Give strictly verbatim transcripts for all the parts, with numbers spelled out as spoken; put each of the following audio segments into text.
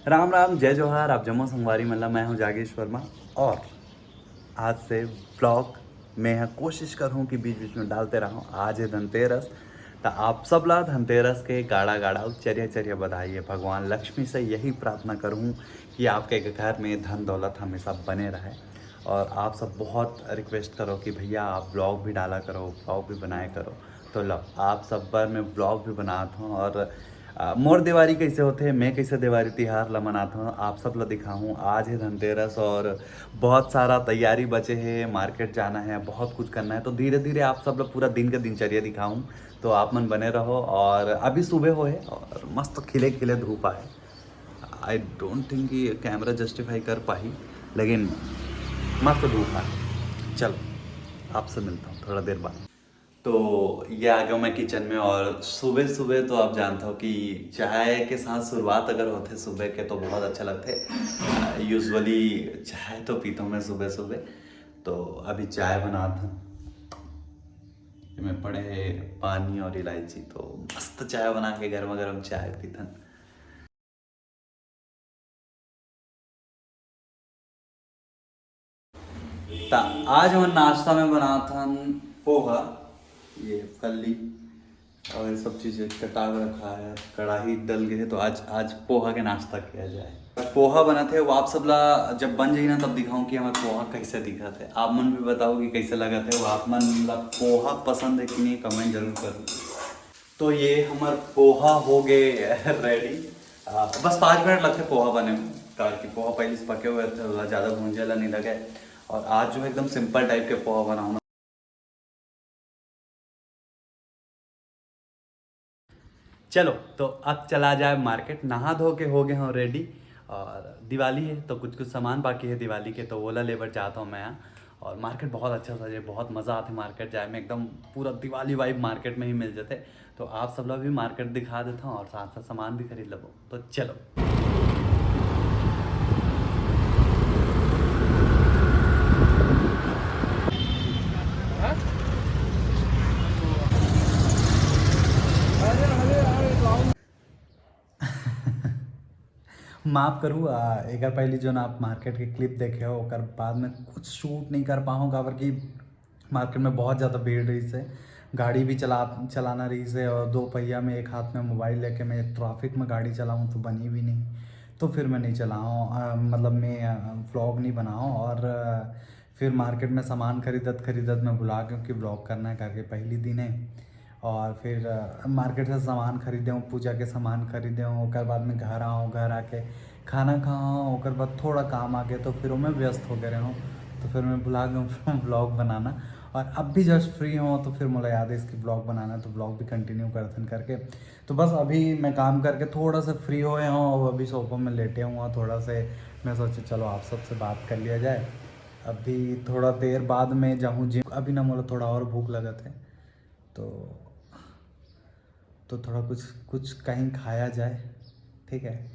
राम राम, जय जोहार, आप जम्मो संगवारी मन ला। मैं हूं जागेश वर्मा और आज से व्लॉग मैं ह कोशिश करहूं कि बीच बीच में डालते रहूं। आज हे धनतेरस, त आप सब ला धनतेरस के गाड़ा गाड़ा अउ चरिया चरिया बधाई हे। भगवान लक्ष्मी से यही प्रार्थना करहूं कि आपके घर में धन दौलत हमेशा बने रहे। और आप सब बहुत रिक्वेस्ट करो कि भैया आप व्लॉग भी डाला करो, व्लॉग भी बनाया करो। तो लो, आप सब बर मैं व्लॉग भी बनात हूँ। और आ, मोर देवारी कैसे होथे, मैं कैसे देवारी तिहार ला मनात हूँ, आप सब ला दिखाहूँ। आज हे धनतेरस और बहुत सारा तैयारी बचे हे, मार्केट जाना है, बहुत कुछ करना है। तो धीरे धीरे आप सब ला पूरा दिन के दिनचर्या दिखाहूँ, तो आप मन बने रहो। और अभी सुबह होहे और मस्त खिले खिले धूप आए। I don't think कि कैमरा जस्टिफाई कर पाही, लेकिन मस्त धूप आए। चलो, आपसे मिलता हूँ थोड़ा देर बाद। तो ये आ गया मैं किचन में और सुबह सुबह तो आप जानते हो कि चाय के साथ शुरुआत अगर होथे सुबह के तो बहुत अच्छा लगथे। यूजुअली चाय तो पीता हूँ मैं सुबह सुबए। तो अभी चाय बनात हूँ। एमे पड़े हे पानी और इलायची, तो मस्त चाय बना के गर्मा गर्म चाय पीथन। त आज हमन नाश्ता में बनात हन पोहा, ये फल्ली और ये सब चीज़ें कटा के रखा है, कढ़ाई डल गए है, तो आज आज पोहा के नाश्ता किया जाए। पोहा बनत है, वो आप सब ला जब बन जाही ना तब दिखाऊँ कि हमारे पोहा कैसे दिखत है। आप मन भी बताओ कि कैसे लगत है, वो आप मन ला पोहा पसंद है कि नहीं, कमेंट जरूर करो। तो ये हमार पोहा हो गए रेडी। बस पाँच मिनट लगथे पोहा बने में, काबर कि पोहा पहले से पके हुए थे, ज़्यादा भूंजे ला नहीं लगे। और आज जो है एकदम सिंपल टाइप के पोहा बनाऊँ। चलो, तो अब चला जाए मार्केट। नहा धो के हो गए हों रेडी और दिवाली है तो कुछ कुछ सामान बाकी है दिवाली के, तो वोला लेबर जाता हूँ मैं यहाँ। और मार्केट बहुत अच्छा सजे, बहुत मज़ा आथे मार्केट जाए में, एकदम पूरा दिवाली वाइब मार्केट में ही मिल जाते। तो आप सब ला भी मार्केट दिखा देता हूँ और साथ साथ सामान भी खरीद लेबो। तो चलो। माफ़ करू, आ, एकर पहली जोन आप मार्केट के क्लिप देखे हो, ओकर बाद में कुछ शूट नहीं कर पाऊँ, काबर कि मार्केट में बहुत ज़्यादा भीड़ रहिस हे। गाड़ी भी चला चलाना रहिस हे और दो पहिया में एक हाथ में मोबाइल लेके मैं ट्रैफिक में गाड़ी चलाऊँ तो बनी भी नहीं, तो फिर मैं नहीं चलाऊँ, मतलब मैं व्लॉग नहीं बनाऊँ। और फिर मार्केट में सामान खरीदत खरीदत मैं भुला गया कि व्लॉग करना है करके, पहली दिन है। और फिर मार्केट से सामान खरीदे हूँ, पूजा के सामान खरीदे हूँ, ओकर बाद में घर आऊँ, घर आके खाना खाऊँ, ओकर बाद थोड़ा काम आ गया तो फिर मैं व्यस्त हो गए रहूँ, तो फिर मैं भुला गया हूँ व्लॉग बनाना। और अब भी जस्ट फ्री हूँ तो फिर मुझे याद है इसकी व्लॉग बनाना, तो व्लॉग भी कंटिन्यू करथन करके। तो बस अभी मैं काम करके थोड़ा सा फ्री हुए हूँ और अभी सोफा में लेटे हुआ थोड़ा से। मैं सोचे चलो आप सबसे बात कर लिया जाए। अभी थोड़ा देर बाद में जाऊँ जिम, अभी ना मोला थोड़ा और भूख लगत है, तो तो थोड़ा कुछ कुछ कहीं खाया जाए। ठीक है,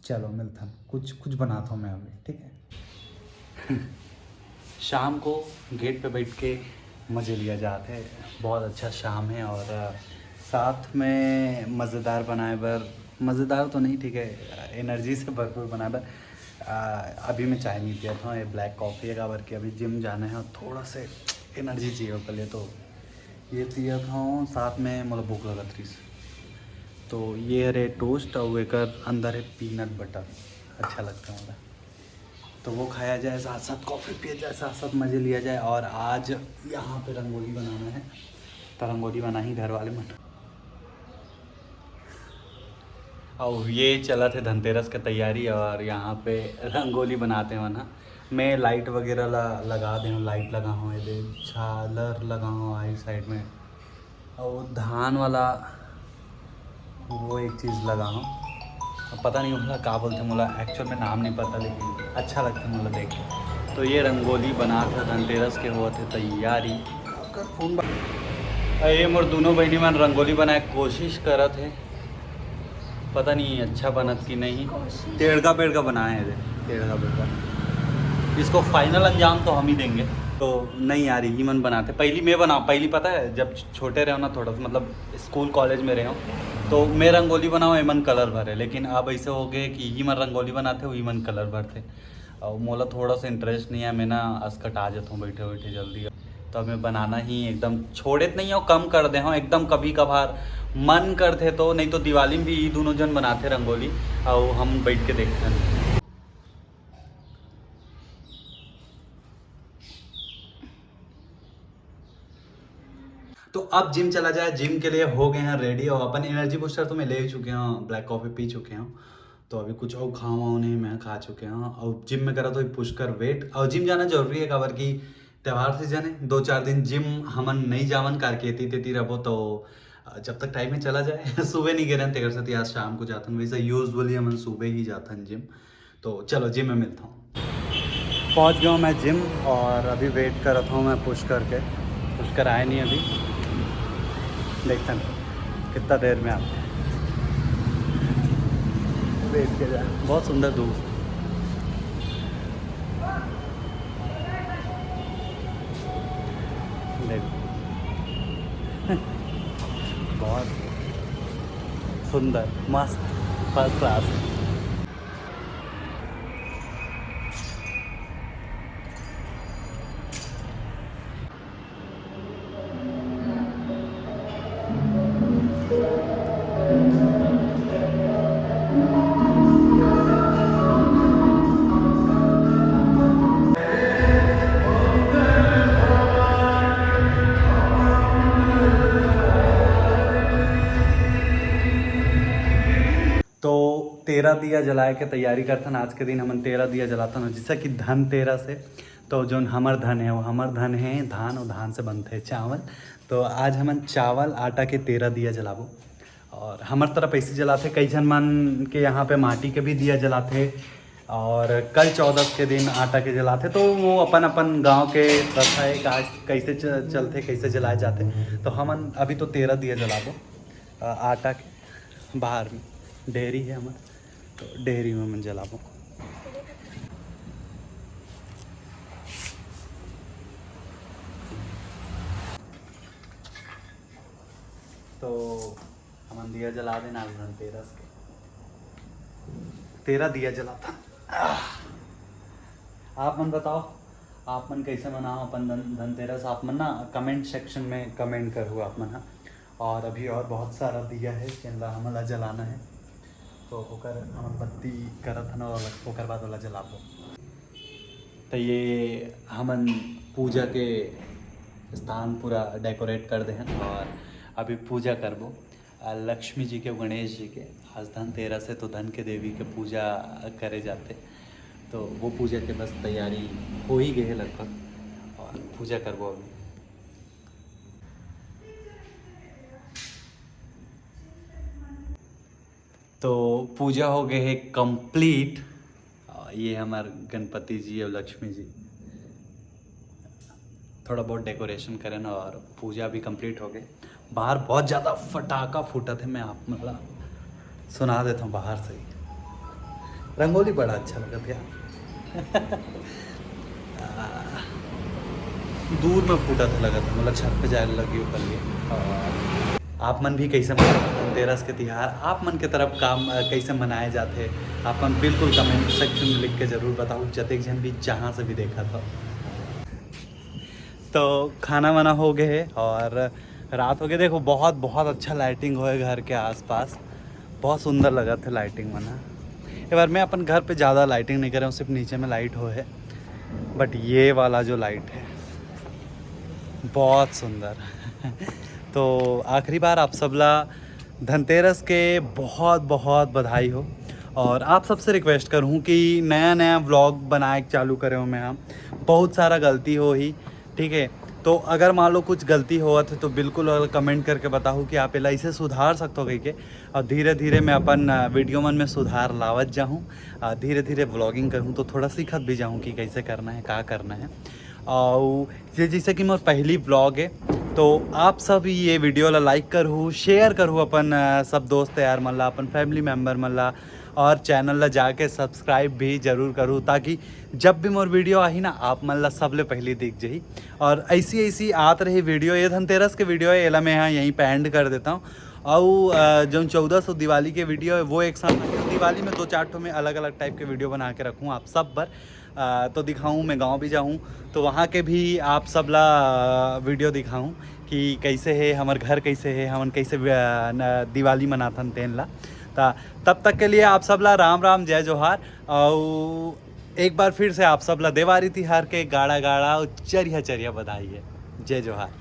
चलो मिलता हूँ, कुछ कुछ बनाता हूँ मैं अभी। ठीक है। शाम को गेट पे बैठ के मज़े लिया जाते हैं। बहुत अच्छा शाम है और साथ में मज़ेदार बनाए बर, मज़ेदार तो नहीं, ठीक है, एनर्जी से भरपूर बनाए बर। अभी मैं चाय नहीं पिया था, ये ब्लैक कॉफ़ी है, काबर कि अभी जिम जाना है और थोड़ा से एनर्जी चाहिए ओकर लिए, तो ये पिया था। साथ में मतलब भूख लगत रही, तो ये हरे टोस्ट और एकर अंदर है पीनट बटर, अच्छा लगता है मतलब। तो वो खाया जाए, साथ साथ कॉफ़ी पिया जाए, साथ साथ मज़े लिया जाए। और आज यहाँ पे रंगोली बनाना है, तो रंगोली बनाही घर वाले मन। और ये चलत हे धनतेरस के तैयारी और यहाँ पे रंगोली बनाते हैं ना। मैं लाइट वगैरह ला लगा दे हूँ, लाइट लगा हूँ, ये दे झालर लगा हूँ आई साइड में। और धान वाला वो एक चीज़ लगा हूँ, अब पता नहीं ओला का बोलते, मोला एक्चुअल में नाम नहीं पता, लेकिन अच्छा लगता है मोला देख के। तो ये रंगोली बना था धनतेरस के हुआ थे तैयारी। ये मोर दोनों बहनी मन रंगोली बनाए कोशिश करत है, पता नहीं अच्छा बनत कि नहीं। टेढ़का पेड़का बनाए हैं रे, टेढ़का पेड़का। इसको फाइनल अंजाम तो हम ही देंगे। तो नहीं यार, यही मन बनाते। पहली मैं बनाऊँ, पहली पता है जब छोटे रहे ना, थोड़ा सा मतलब स्कूल कॉलेज में रहे हो, तो मैं रंगोली बनाओ, एमन कलर भरे, लेकिन अब ऐसे हो गए कि ही मन रंगोली बनाते, वही मन कलर भरते। और मोला थोड़ा सा इंटरेस्ट नहीं है, मैं ना असकटा जाता हूँ बैठे बैठे जल्दी। तो अब मैं बनाना ही एकदम छोड़े तो नहीं हो, कम कर दे हो एकदम, कभी कभार मन करते तो, नहीं तो दिवाली में भी ये दोनों जन बनाते रंगोली और हम बैठ के देखते हैं। तो अब जिम चला जाए, जिम के लिए हो गए हैं रेडी और अपन एनर्जी बूस्टर तो मैं ले ही चुके हूँ, ब्लैक कॉफ़ी पी चुके हूँ। तो अभी कुछ और खावा नहीं, मैं खा चुके हूँ। और जिम में करा तो पुष्कर वेट, और जिम जाना जरूरी है, काबर कि त्यौहार सीजन है, दो चार दिन जिम हमन नहीं जावन, कार के एती तेती रहो। तो जब तक टाइम में चला जाए सुबह नहीं गे रहन, तेकर सेती आज शाम को जाथन। वैसे यूजुअली हमन सुबह ही जाथन जिम। तो चलो, जिम में मिलता हूँ। पहुँच गया हूँ मैं जिम और अभी वेट करत हूँ मैं पुष्कर के। पुष्कर आए नहीं अभी, देखते हैं कितना देर में आते हैं। वेट के जाए, बहुत सुंदर धूप। देखो बहुत सुंदर, मस्त, फर्स्ट क्लास। तो तेरह दिया जलाए के तैयारी करथन। आज के दिन हमन तेरह दिया जलाथन, जैसा कि धनतेरस है, तो जोन हमर धन है, वो हमर धन है, धान, और धान से बनते हैं चावल। तो आज हमन चावल आटा के तेरह दिया जलाबो। और हमर तरफ ऐसे जलाथे, कई झन मन के यहाँ पे माटी के भी दिया जलाथे, और कल चौदस के दिन आटा के जलाथे। तो वो अपन अपन गांव के प्रथा है, का कैसे च-, चलथे, कैसे जलाए जाथे। तो हमन अभी तो तेरह दिया जलाबो, अ, आटा के बाहर में डेहरी है हमर, तो डेहरी में हमन जलाबो। तो हमन दिया जला देना आज धनतेरस के। तेरह दिया जलाथन। आह। आप मन बताओ, आप मन कैसे मनाओ अपन धन-, धनतेरस? आप मन ना कमेंट सेक्शन में कमेंट करू आप मन, हाँ। और अभी और बहुत सारा दिया है, जेन ला हमन ला जलाना है, तो ओकर हमन बत्ती करत हन और ओकर बाद ओला जलाबो। तो ये हमन पूजा के स्थान पूरा डेकोरेट कर दे हन और अभी पूजा करबो। आ, लक्ष्मी जी के, गणेश जी के, आज धनतेरस है तो धन के देवी के पूजा करे जाते, तो वो पूजा के बस तैयारी हो ही गए है लगभग, और पूजा करबो अभी। तो पूजा हो गए है कंप्लीट। ये हमार गणपति जी और लक्ष्मी जी, थोड़ा बहुत डेकोरेशन करेन और पूजा भी कंप्लीट हो गए। बाहर बहुत ज़्यादा फटाका फूटत है, मैं आप मतलब सुना देता हूँ बाहर से ही। रंगोली बड़ा अच्छा लगत है यार। आ, दूर में फूटत है लगत है, मतलब छत पे जाए लगी ओकर लिए। और आप मन भी कैसे मनाते धनतेरस के तिहार, आप मन के तरफ काम, अ, कैसे मनाए जाते, आप मन बिल्कुल कमेंट सेक्शन में लिख के जरूर बताओ, जतेक झन भी जहाँ से भी देखा था। तो खाना वाना हो गए है और रात हो गए। देखो बहुत, बहुत अच्छा लाइटिंग होए घर के आसपास, बहुत सुंदर लगत है लाइटिंग मन ह। ए बार मैं अपन घर पे ज़्यादा लाइटिंग नहीं करे हूँ, सिर्फ नीचे में लाइट हो है, बट ये वाला जो लाइट है बहुत सुंदर। तो आखिरी बार आप सबला धनतेरस के बहुत, बहुत बधाई हो। और आप सबसे रिक्वेस्ट करूँ कि नया नया व्लॉग बनाए के चालू करे हो मैं, हाँ, बहुत सारा गलती हो ही, ठीक है। तो अगर मान लो कुछ गलती होवत है तो बिल्कुल कमेंट करके बताओ कि आप एला इसे सुधार सकते हो कह के। और धीरे धीरे मैं अपन, अ, वीडियो मन में सुधार लावत जाहूँ, अ, धीरे धीरे व्लॉगिंग करूँ तो थोड़ा सीखत भी जाहूँ कि कैसे करना है, का करना है। और ये जैसे कि मोर पहली व्लॉग है, तो आप सब ये वीडियो ला लाइक करू, शेयर करू अपन, अ, सब दोस्त यार मन ला, अपन फैमिली मेम्बर मन ला, और चैनल ला जाके सब्सक्राइब भी जरूर करू, ताकि जब भी मोर वीडियो आही ना, आप मन ला सबले पहली दिख जाही। और ऐसी ऐसी आत रही वीडियो। ये धनतेरस के वीडियो है, एला मैं यहाँ यहीं पे एंड कर देता हूँ। अउ अ, जौन चौदह सौ दिवाली के वीडियो है, वो एक साथ, दिवाली में दो चार ठो में अलग अलग टाइप के वीडियो बना के रखूँ आप सब बर। अ, तो दिखाऊँ, मैं गांव भी जाऊँ तो वहाँ के भी आप सब ला अ, वीडियो दिखाऊँ कि कैसे है हमर घर, कैसे है, हमन कैसे अ, न- दिवाली मनाथन तेन ला। ता तब तक के लिए आप सब ला राम राम, जय जोहार। अउ एक बार फिर से आप सब ला देवारी तिहार के गाड़ा गाड़ा अउ चरिया चरिया बधाई है। जय जोहार।